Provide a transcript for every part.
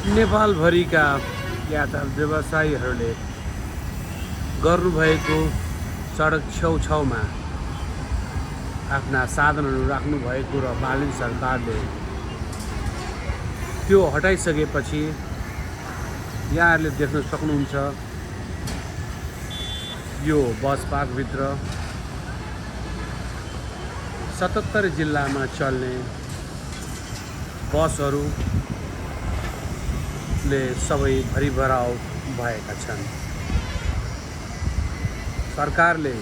नेपालभरिका यातायात व्यवसायीहरूले गर्नुभएको सडक छेउछाउमा आफ्ना साधनहरू राख्नुभएको र बालिन सरकारले त्यो हटाइसकेपछि यहाँहरूले देख्न सक्नुहुन्छ यो बस पार्कभित्र 77 जिल्लामा चल्ने बसहरूले सबै भरिभराउ भएका छन्। सरकारले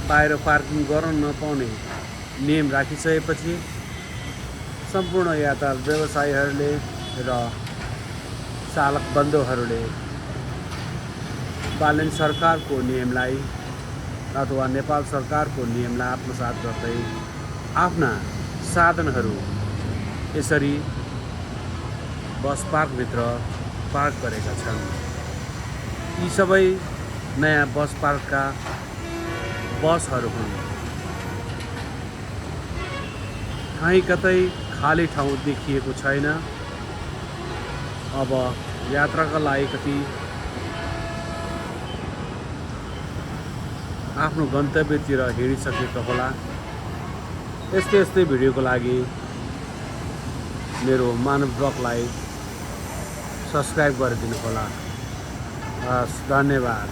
बाहिर पार्किङ गर्न नपाउने नियम राखिसकेपछि सम्पूर्ण यातायात व्यवसायीहरूले र चालक बन्धुहरूले बालेन सरकारको नियमलाई अथवा नेपाल सरकारको नियमलाई आत्मसात गर्दै आफ्ना साधनहरू यसरी बस पार्कभित्र पार्क गरेका छन्। यी सबै नयाँ बस पार्कका बसहरू हुन्। कहीँ कतै खाली ठाउँ देखिएको छैन। अब यात्राका लागि कति आफ्नो गन्तव्यतिर हिँडिसकेको होला। यस्तै भिडियोको लागि मेरो मानव ब्लगलाई सब्सक्राइब गरिदिनु होला। हस्, धन्यवाद।